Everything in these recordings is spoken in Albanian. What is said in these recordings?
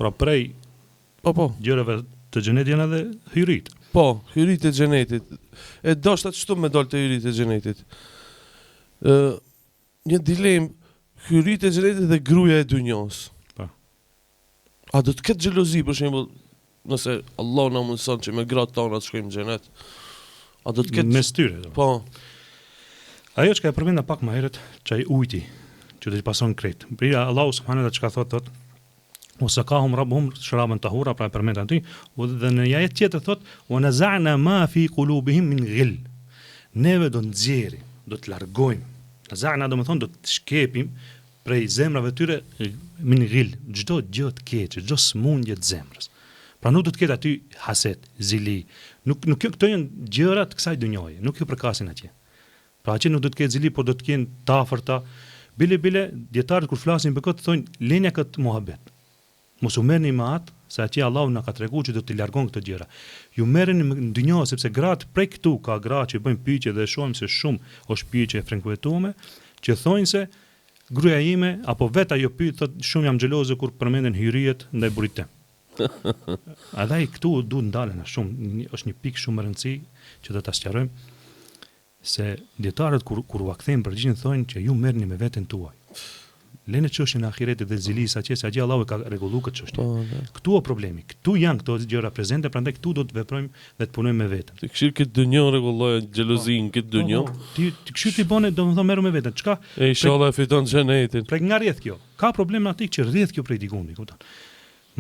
Pra prej Po, po. gjërave të xhenetit janë edhe hyrit. Po, hyrit e xhenetit. E doshta qështu me dal te hyrit e xhenetit. Ë një dilemë, hyrit e xhenetit dhe gruaja e dynjos. Po. A do të ketë xhelozi për shembull, nëse Allah na mundson që me gratë tona të shkojmë në xhenet? A do të ketë mes tyre? Do. Po. Ajo çka e përmenda pak më herët, qaj ujti që do të pason krejt. Pra Allahu subhanahu wa taala çka thotë thotë Wa sakahum rabbuhum sharaban tahura, pra e përmend aty, dhe në një ajet tjetër thotë wa naza'na ma fi qulubihim min ghil. Neve do të nxjerrim, do të largojmë. Naza'na domethënë do të shkepim prej zemrave të tyre min ghil, çdo gjë të keqe, çdo sëmundje të zemrës. Pra nuk do të ketë aty haset, zili. Nuk nuk kjo këto janë gjëra të kësaj dynjaje, nuk ju përkasin atje. Pra atje nuk do të ketë zili, por do të kenë të afërta. Bile bile dijetarët kur flasin për këtë thonë lenja këtë muhabet. Mos u merrni me atë, se atje Allahu na ka treguar që do t'i largon këto gjëra. Ju merreni me në dynja sepse gratë prej këtu ka gra që bëjnë pyetje dhe shohim se shumë është pyetje e frekuentume që thonë se gruaja ime apo vetë ajo pyet thotë shumë jam xheloze kur përmenden hyrijet ndaj burrit tim. Edhe ai këtu duhet ndalena shumë, është një pikë shumë e rëndësi që do ta sqarojmë Se dijetarët kur kur ua kthejnë përgjigjen thonë që ju merrni me veten tuaj. Lene çështjen e ahiretit dhe zilisë atje se atje Allahu e ka rregullu këtë çështje. Po, da. Këtu o problemi, këtu janë këto gjëra prezente, prandaj këtu do të veprojmë dhe të punojmë me veten. Ti këshir këtë dynjo rregulloje xhelozinë këtë Po, dynjo. po, ti ti këshir ti bone, domethënë merru me veten. Çka? E inshallah e fiton xhenetin. Prej nga rrjedh kjo? Ka problematikë që rrjedh kjo prej dikund, kupton?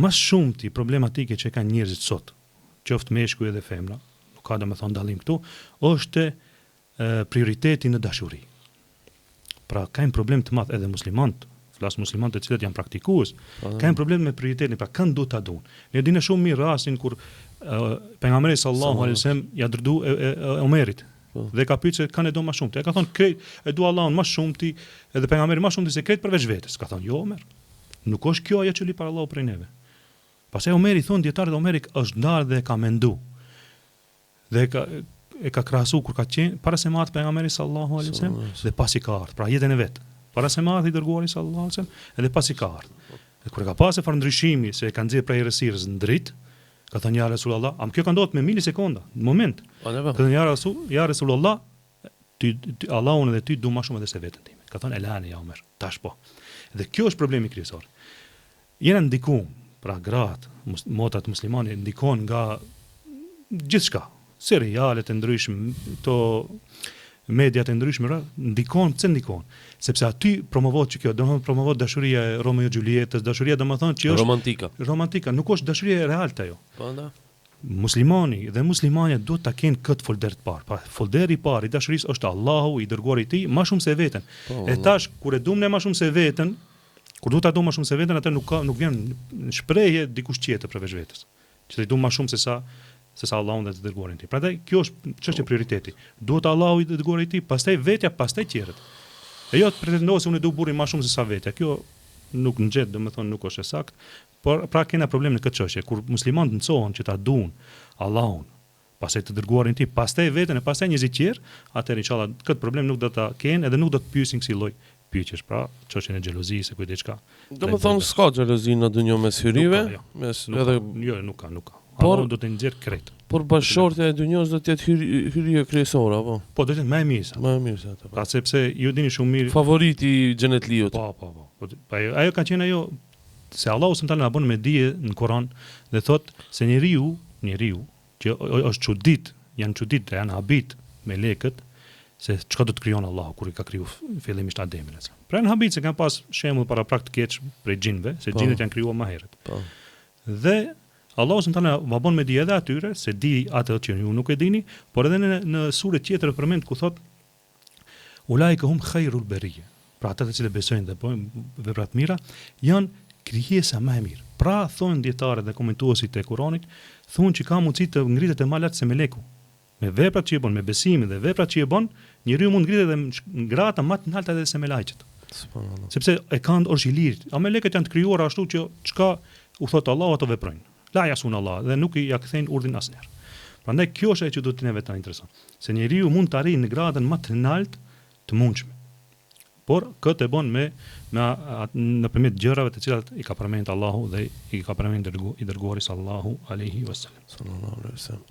Më shumti problematike që kanë njerëzit sot, qoftë meshkuj edhe femra, nuk ka domethënë dallim këtu, është prioriteti në dashuri. Pra kanë problem të madh edhe muslimanët, flas muslimanët të cilët janë praktikues, po, kanë problem me prioritetin, pra kënd duhet ta duan. Ne dimë shumë mirë rastin kur pejgamberi sallallahu alaihi wasallam ja drejtu e, e, e, Omerit. Po. Dhe ka pyetur se kanë e do më shumë. E ka thonë krejt e du Allahun më shumë ti edhe pejgamberi më shumë ti se krejt përveç vetes. Ka thonë jo Omer. Nuk është kjo ajo që lyp Allahu prej neve. Pastaj Omeri thonë dijetarët Omeri është ndalë dhe e ka mendu. Dhe e ka e ka krahasu kur ka qenë para se me ardh pejgamberi sallallahu alaihi wasallam dhe pasi ka ardhur, pra jetën e vet. Para se me ardh i dërguari sallallahu alaihi wasallam edhe pasi ka ardhur. Dhe kur e ka pasë farë ndryshimi se e ka nxjerr prej errësirës në dritë, ka thënë ja Resulullah, am kjo ka ndodhur me milisekonda, në moment. Po, po. Ka thënë ja Rasul, ja Resulullah, ty, ty Allahun edhe ty du më shumë edhe se veten time. Ka thënë el-ane ja Omer, tash po. Dhe kjo është problemi kryesor. Jena ndikum, pra gratë, motrat muslimane ndikon nga gjithçka, serialet e ndryshme, këto mediat e ndryshme, pra, ndikon, pse ndikon? Sepse aty promovohet që kjo, domethënë promovohet dashuria e Romeo Julietës, dashuria domethënë që është romantika. Romantika, nuk është dashuria reale ajo. Po da. Muslimani dhe muslimanja duhet ta kenë këtë folder të parë. Pra, folderi i parë i dashurisë është Allahu, i dërguari i tij, më shumë se veten. Po, e tash kur e duam ne më shumë se veten, Kur duhet ta duam më shumë se veten, atë nuk ka nuk vjen në shprehje dikush tjetër përveç vetes. Që të duam më shumë se sa se sa Allahun dhe të dërguarin e tij. Prandaj kjo është çështje prioriteti. Duhet Allahu i dërguari i tij, pastaj vetja, pastaj tjerët. E jo të pretendohet se unë e du burrin më shumë se sa vetja. Kjo nuk ngjet, domethënë nuk është e saktë. Por pra kena problem në këtë çështje kur muslimanët mësohen që ta duan Allahun, pastaj të dërguarin e tij, pastaj veten e pastaj njerëzit tjerë, atëherë inshallah këtë problem nuk do ta kenë edhe nuk do të pyesin kësi lloj pyetjesh, pra çështjen e xhelozisë e ku di çka. Domethënë s'ka xhelozi në dynjo mes hyrive, jo. mes nuk edhe ka, jo, nuk ka, nuk ka. Por Allahu do të nxjerr krejt. Por bashkëshortja e dynjos do të jetë hyri, hyria kryesore apo? Po do të jetë më e mirë se. Më e mirë se ato. Po. Pra sepse ju dini shumë mirë. Favoriti i xhenetliut. Po, po, po. Po, po ajo, ajo ka qenë ajo se Allahu subhanahu taala na bën me dije në Kur'an dhe thot se njeriu, njeriu që është çudit, janë çudit dhe janë habit melekët se çka do të krijon Allahu kur i ka kriju fillimisht Ademin alayhis salam. Pra janë habit se kanë pas shembull paraprak të keq prej xhinëve, se po. xhinët janë krijuar më herët. Po. Dhe Allahu subhanahu taala va bën me dije edhe atyre se di atë që ju nuk e dini, por edhe në në sure tjetër përmend ku thot Ulaike hum khairul berije. Pra ata të cilët besojnë dhe bëjnë vepra të mira, janë krijesa më e mirë. Pra thonë dijetarët dhe komentuesit e Kuranit, thonë që ka mundësi të ngritet e më lart se meleku. Me veprat që i bën, me besimin dhe veprat që i bën, njeriu mund të ngritet edhe në grada më të larta edhe se melaqet. Subhanallahu. Sepse e kanë është i lirë. A melekët janë të krijuar ashtu që çka u thot Allahu ato veprojnë. La jasun Allah dhe nuk ia kthejnë urdhrin asnjëherë. Prandaj kjo është ajo që duhet neve të na intereson. Se njeriu mund të arrijë në gradën më të lartë të mundshme. Por këtë e bën me me nëpërmjet gjërave të cilat i ka përmend Allahu dhe i ka përmend dërgu, i dërguari sallallahu alaihi wasallam. Sallallahu alaihi wasallam.